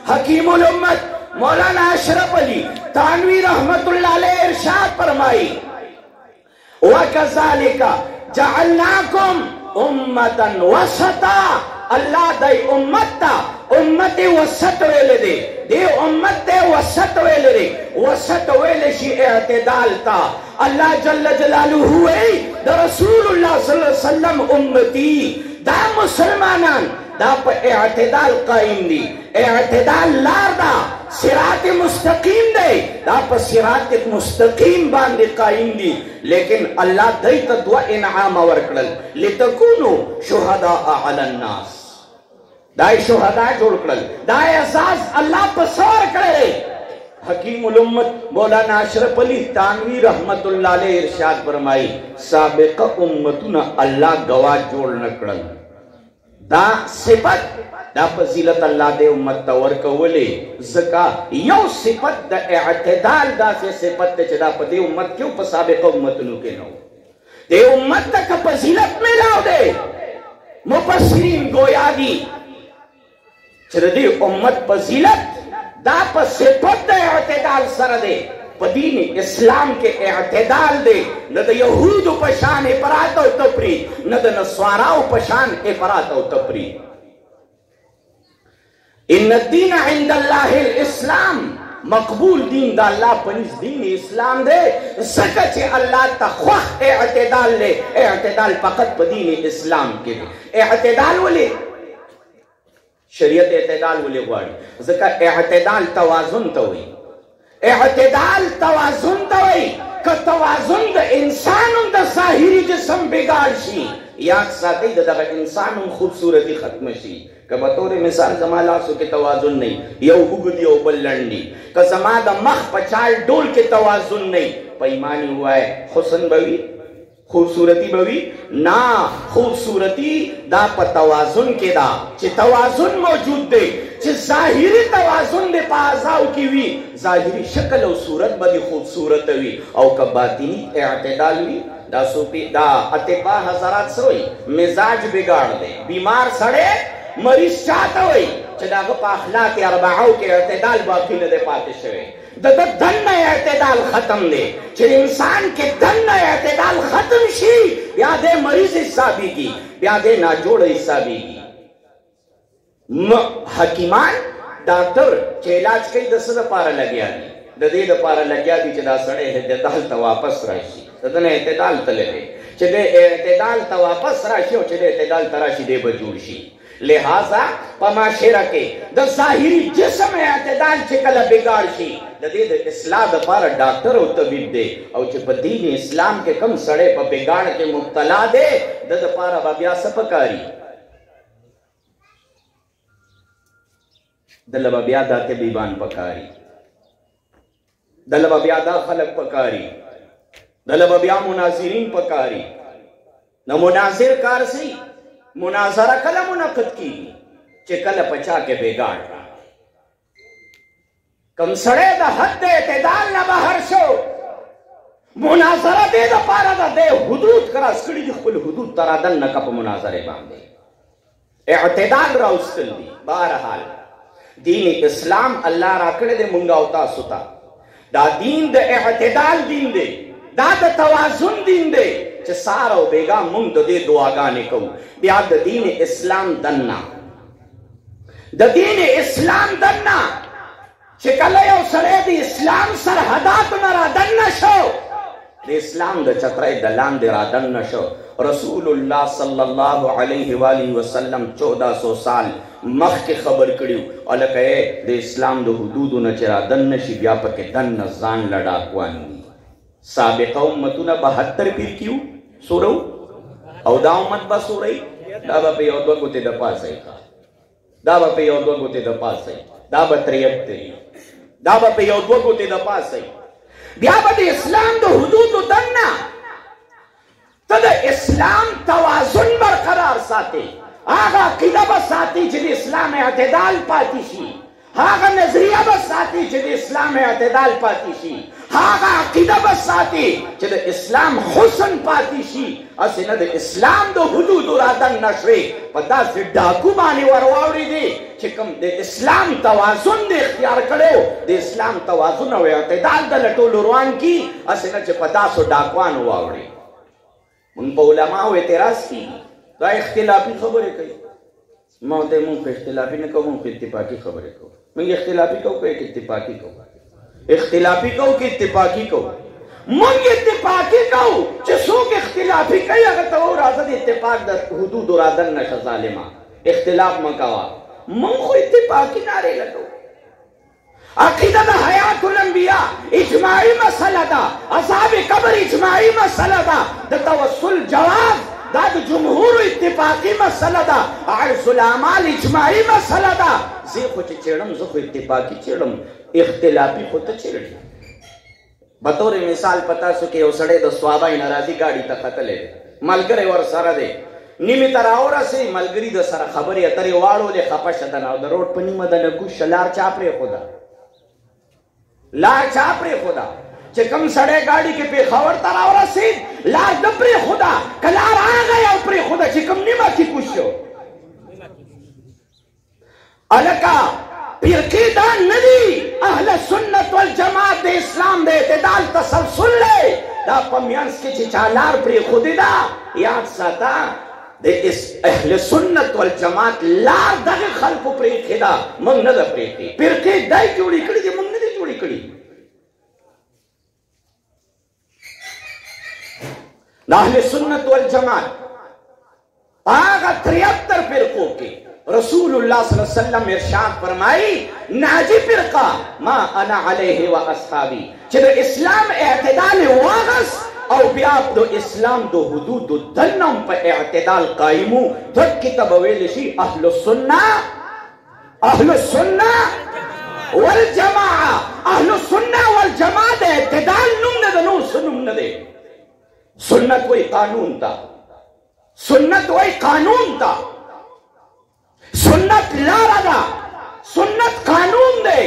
حکیم الامت مولانا اشرف علی تانوی رحمت اللہ علیہ ارشاد فرمائی، وَكَذَلِكَ جَعَلْنَاكُمْ أُمَّةً وَسَطًا۔ اللہ دی امت تا امت وسط ویلے دی، دی امت تے وسط ویلے دی، وسط ویلے شی اعتدال تا۔ اللہ جل جلالہ ہوئے دا رسول اللہ صلی اللہ علیہ وسلم امتی دا مسلمانان دا پا اعتدال قائم دی، اعتدال لار دا صراط مستقیم دی، دا پا صراط مستقیم باندې قائم دی۔ لیکن اللہ دی تا دو انعام ورکڑل، لتکونو شہداء علی الناس، دا شہداء جوڑ کڑل، دا اعزاز اللہ پا سور کڑلے۔ حکیم الامت مولانا اشرف علی تانوی رحمت اللہ علیہ ارشاد فرمائی، سابقہ امتنا اللہ گواہ جوڑ نکڑل، دا صفت دا فضیلت اللہ دے امت تا ورکولے۔ زکا یو صفت دا اعتدال دا سے صفت تے چدا پا دے امت کیوں پا سابقہ امتنو کے نو دے امت تا کا فضیلت ملاو دے۔ مفسرین گویا دی چدا دے امت فضیلت دا پا صفت دا اعتدال سر دے، پا دین اسلام کے اعتدال دے، نہ دا یہود پشان افراط و تفرید، نہ دا نصاراو پشان افراط و تفرید۔ ان الدین عند اللہ الاسلام، مقبول دین دا اللہ پنیز دین اسلام دے، زکا چے اللہ تا خوخ اعتدال لے، اعتدال فقط پا دین اسلام کے دے۔ اعتدال ولی شریعت اعتدال ولی غواری، زکا اعتدال توازن تا ہوئی، اعتدال توازن تا ہوئی، کہ توازن دا انسان دا ظاہری جسم بگاڑ شی، یاد ساتی دا دا انسان خوبصورتی ختم شی۔ کہ بطور مثال زما لاسو کې توازن نه، یو اوږد یو بل لنډ دي، که زما د مخ په چال ډول کې توازن نه، په ایمان یې ووایه حسن به وي، خوبصورتی به وي؟ نه، خوبصورتی دا په توازن کې ده، چې توازن موجود دی، چې ظاهري توازن دی په اعضاو کې وي، ظاهري شکل او صورت به دې خوبصورت وي، او که باطني اعتدال وي، دا صوفي دا اطباء حضرات څه وایي؟ مزاج بګاړ دی، بیمار سړی مریض چاته وایي چې د هغه په اخلاق اربعو کې اعتدال باقي نه دی پاتې شوی، د ده دننه اعتدال ختم دی۔ چې انسان کې دننه اعتدال ختم شي بیا دی مریض حسابېږي، بیا دی ناجوړه حسابېږي۔ حکیمان ډاکټر چې علاج کوي د څه دپاره لګیا دي؟ د دې دپاره لګیا دي چې دا سړی اعتدال ته واپس راشي، د ده نه اعتدال تللی دی، چې دی اعتدال ته واپس راشي او چې دی اعتدال ته راشي دی به جوړ شي۔ لہذا په معاشره کې د ظاهري جسم اعتدال چې کله بګاړ شي، د دې د اصلاح دپاره ډاکټر او طبیب دی، او چې په دین اسلام کې کم سړی په بګاړ کې مبتلا دی، د دپاره به بیا څه پکاري؟ دله به بیا دا طبیبان پکاري، دله به بیا دا خلک پکاري، دله به بیا مناظرین پکاري۔ نو مناظر کار سی، مناظره کله منعقد کیږي؟ چې کله په چا کې بېګاړ راغی، کم سړی د حد د اعتدال نه بهر شو، مناظره دې دپاره ده، دی حدود کراس کړي دي، خپل حدود ته رادننه که په مناظرې باندې اعتدال راوستل دي۔ بهرحال دین اسلام الله راکړی دی مونږ او تاسو ته، دا دین د اعتدال دین دی، دا د توازن دین دی، چې سهار او بیګا مونږ د دې دعاګانې کوو۔ بیا د دین اسلام دننه، د دین اسلام دننه چې کله یو سړی د اسلام سرحداتو نه رادننه شو، د اسلام د چترۍ د لاندې رادننه شو، رسول الله صلی الله علیه وآله وسلم 1400 سال مخکې خبر کړي وو، هلکه د اسلام د حدودو نه چې رادننه شي بیا پکې دننه ځان له ډاکوان دي۔ سابقه امتونه 72 پیر کیو سورو، او دا امت به سورئ، دا به په یو دوه ګوتې د پاسه یې، دا به په یو دوه ګوتې د پاسه یې، دا به 73، دا به په یو دوه ګوتې د پاسه یې۔ بیا به د اسلام د حدودو دننه ته د اسلام توازن برقرار ساتې، هغه عقیده به ساتې چې د اسلام اعتدال پاتې شي، هغه نظریه به ساتې چې د اسلام اعتدال پاتې شي، هغه عقیده به ساتي چې د اسلام حسن پاتې شي، هسې نه د اسلام د حدودو را دننه شوې په داسې ډاکو باندې ور واورېدې چې کوم د اسلام توازن دې اختیار کړی، د اسلام توازن او اعتدال د له ټولو روان کړي، هسې نه چې په داسو ډاکوانو واوړي. مونږ په علماو اعتراض کېږي، دا اختلافي خبرې کوي. ما ورته مونږ خو اختلافي نه کوو، مونږ خو اتفاقي خبرې کوو. مونږ اختلافي کوو که اتفاقي کوو؟ اختلافي کوو که اتفاقي کوو؟ مونږ اتفاقي کوو. چې څوک اختلافي کوي هغه ته وایو راځه د اتفاق د حدودو را دننه شه ظالمه، اختلاف مه کوه. مونږ خو اتفاقي نارې لګوو. عقیده د حیات الانبیاء اجماعي مسله ده، عذاب قبر اجماعي مسله ده، د توسل جواز دا د جمهور اتفاقي مسله ده، عرض الاعمال اجماعي مسله ده. زه خو چې چېړم، زه خو اتفاقي چېړم، اختلافي خو ته چېړې. بطور مثال په تاسو کې یو سړی د صوابۍ نه راځي، ګاډي ته ختلی دی، ملګری ورسره دی، نیمې ته راورسې، ملګري د سره خبرې اترې واړولې، خفه شه دنه او د روډ په نیمه دنه کوز شه، لار چا پرېښوده؟ لار چا پرېښوده؟ چې کوم سړی ګاډي کې پېښور ته راورسېد، لار ده پرېښوده، که لار هغه یو پرېښوده چې کوم نیمه کې کوز شو. هلکه فرقې دا نه دي، اهل سنت والجماعت د اسلام د اعتدال تسلسل دی. دا په منځ کې چې چا لار پرېښودې ده، یاد ساته د اهل سنت والجماعت لار دغه خلکو پرېښې ده، موږ نه ده پرېښې. فرقې دی جوړې کړي دي، موږ نه دي جوړې کړي. د اهل سنت والجماعت هغه 73 فرقو کې رسول الله صلی الله علیه وسلم ارشاد فرمایي، ناجي فرقه ما انا علیه و اصحابي، چې د اسلام اعتدال واغس او بیا د اسلام د حدودو دننه هم په اعتدال قایمو، دکې ته به ویلی شي اهل السنه، اهل السنه والجماعه. اهل السنه والجماعه د اعتدال نوم نه د نور څه نوم نه دی. سنت وایي قانون ته، سنت وایي قانون ته، سنت لاره ده، سنت قانون دی،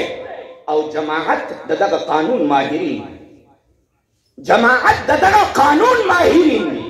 او جماعت د دغه قانون ماهرین، جماعت د دغه قانون ماهرین دي.